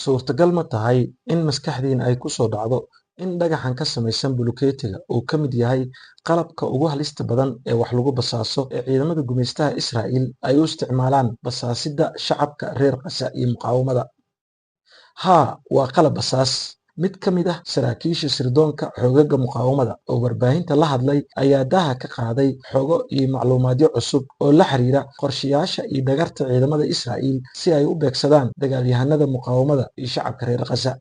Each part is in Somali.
Suurtagal ma tahay in maskaxdiina ay ku soo dhacdo in dhagaxan ka samaysan bulukeetiga uu ka mid yahay qalabka ugu halista badan ee wax lagu basaaso ee ciidamada gumaystaha Israa'iil ay u isticmaalaan basaasidda shacabka reer Qasa iyo muqaawamada? Haa, waa qalab basaas. Mid ka mid ah saraakiisha sirdoonka xoogagga muqaawamada oo warbaahinta la hadlay ayaa daaha ka qaaday xogo iyo macluumaadyo cusub oo la xiriira qorshayaasha iyo dhagarta ciidamada Israa'iil si ay u beegsadaan dagaalyahanada muqaawamada iyo shacabka reer Qasa.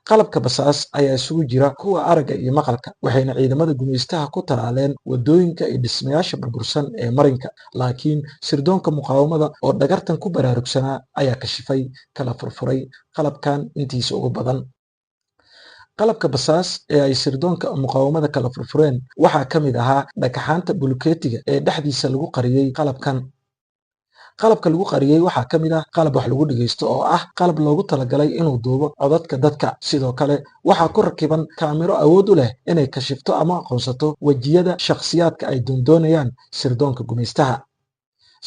Qalabka basaas ayaa isugu jira kuwa aragga iyo maqalka, waxayna ciidamada gumaystaha ku talaaleen waddooyinka iyo dhismayaasha burbursan ee marinka. Laakiin sirdoonka muqaawamada oo dhagartan ku baraarugsanaa ayaa kashifay, kala furfuray qalabkan intiisa ugu badan. Qalabka basaas ee ay sirdoonka muqaawamada kala furfureen waxaa ka mid ahaa dhagxaanta bulukeetiga ee dhexdiisa lagu qariyey qalabkan. Qalabka lagu qariyey waxaa ka mid ah qalab wax lagu dhegeysto oo ah qalab loogu talagalay inuu duubo codadka dadka. Sidoo kale waxaa ku rakiban kaamiro awood u leh inay kashifto ama aqoonsato wejiyada shakhsiyaadka ay doondoonayaan sirdoonka gumaystaha.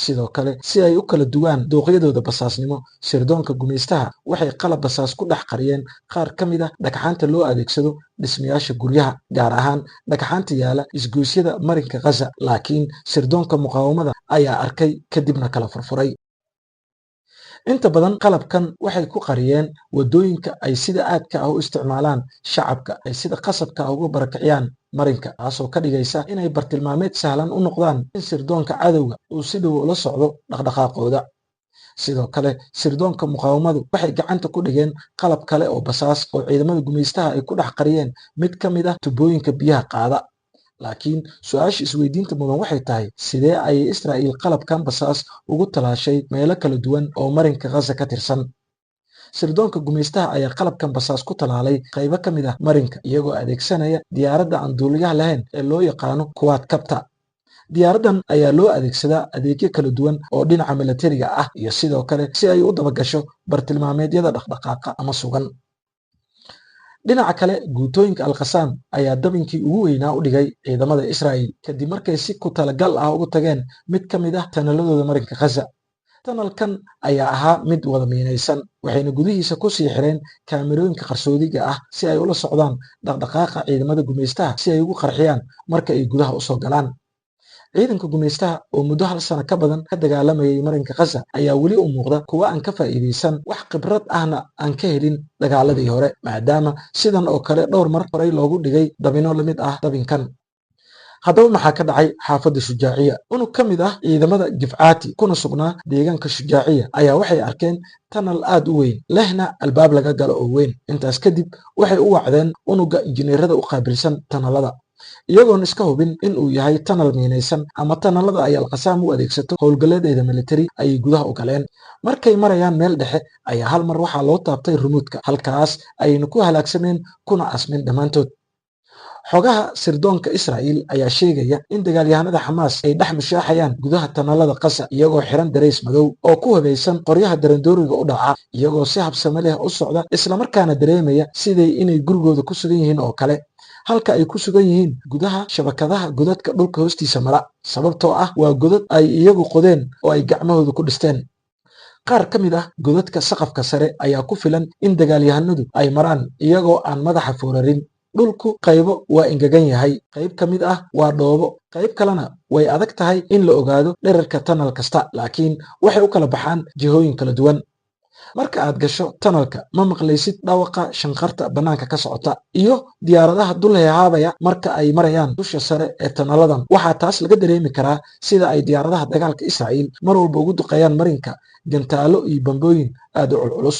Sidoo kale, si ay u kala duwaan dooqyadooda basaasnimo, sirdoonka gumaystaha waxay qalab basaas ku dhex qariyeen qaar ka mid ah dhagxaanta loo adeegsado dhismayaasha guryaha, gaar ahaan dhagxaanta yaala isgoysyada marinka Ghaza. Laakiin sirdoonka muqaawamada ayaa arkay, kadibna kala furfuray. Inta badan qalabkan waxay ku qariyeen waddooyinka ay sida aadka ah u isticmaalaan shacabka ay sida qasabka ah uga barakiciyaan marinka, taasoo ka dhigaysa inay bartilmaameed sahlan u noqdaan in sirdoonka cadowga uu si dhow ula socdo dhaqdhaqaaqooda. Sidoo kale sirdoonka muqaawamadu waxay gacanta ku dhigeen qalab kale oo basaas oo ciidamada gumaystaha ay ku dhex qariyeen mid ka mid ah tubooyinka biyaha qaada. Laakiin su-aasha isweydiinta mudan waxay tahay, sidee ayay Israa'iil qalabkan basaas ugu talaashay meelo kala duwan oo marinka Ghaza ka tirsan? Sirdoonka gumaystaha ayaa qalabkan basaas ku talaalay qaybo ka mid ah marinka, iyagoo adeegsanaya diyaaradda aan duuliyaha lahayn ee loo yaqaano quadcopter. Diyaaraddan ayaa loo adeegsadaa adeegyo kala duwan oo dhinaca milatariga ah iyo sidoo kale si ay u dabagasho bartilmaameedyada dhaqdhaqaaqa ama sugan. Dhinaca kale, guutooyinka Alkhasaam ayaa dabinkii ugu weynaa u dhigay ciidamada Israa'iil kadib markay si ku talagal ah ugu tageen mid ka mid ah tanaladooda marinka Ghaza. Tanalkan ayaa ahaa mid wada miinaysan, waxayna gudihiisa ku sii xireen kaamirooyinka qarsoodiga ah si ay ula socdaan dhaqdhaqaaqa ciidamada gumaystaha, si ay ugu qarxiyaan marka ay gudaha usoo galaan. Ciidanka gumaystaha oo muddo hal sano ka badan ka dagaalamayay marinka Ghaza ayaa weli u muuqda kuwa aan ka faa'iidaysan wax khibrad ahna aan ka helin dagaaladii hore, maadaama sidan oo kale dhowr mar horey loogu dhigay dabino la mid ah dabinkan. Haddaba maxaa ka dhacay xaafadda Shujaaciya? Unug ka mid ah ciidamada Gifcaati kuna sugnaa deegaanka Shujaaciya ayaa waxay arkeen tanal aad u weyn lehna albaab laga galo oo weyn. Intaas kadib waxay u wacdeen unugga injineerada u qaabilsan tanalada, iyagoon iska hubin in uu yahay tanal miinaysan ama tanalada ay Alkhasaam u adeegsato howlgalladeeda militari ayay gudaha u galeen. Markay marayaan meel dhexe ayaa hal mar waxaa loo taabtay rumuudka, halkaas ayayna ku halaagsameen kuna asmeen dhammaantood. Xogaha sirdoonka Israa'iil ayaa sheegaya in dagaalyahanada Xamaas ay dhex mushaaxayaan gudaha tanalada Qasa, iyagoo xiran dareys madow oo ku hubaysan qoryaha darandooriga u dhaca, iyagoo si habsame leh u socda, islamarkaana dareemaya siday inay gurigooda ku sugan yihiin oo kale, halka ay ku sugan yihiin gudaha shabakadaha godadka dhulka hoostiisa mara, sababtoo ah waa godad ay iyagu qodeen oo ay gacmahooda ku dhisteen. Qaar ka mid ah godadka saqafka sare ayaa ku filan in dagaalyahanadu ay maraan iyagoo aan madaxa foorarin. Dhulku qaybo waa engegan yahay, qayb ka mid ah waa dhoobo, qayb kalena way adag tahay in la ogaado dhererka tanal kasta, laakiin waxay u kala baxaan jihooyin kala duwan. Marka aad gasho tanalka ma maqlaysid dhawaqa shanqarta bannaanka ka socota iyo diyaaradaha dul heehaabaya marka ay marayaan dusha sare ee tanaladan. Waxaa taas laga dareemi karaa sida ay diyaaradaha dagaalka Israa'iil mar walba ugu duqeeyaan marinka gantaalo iyo bambooyin aad u culculus.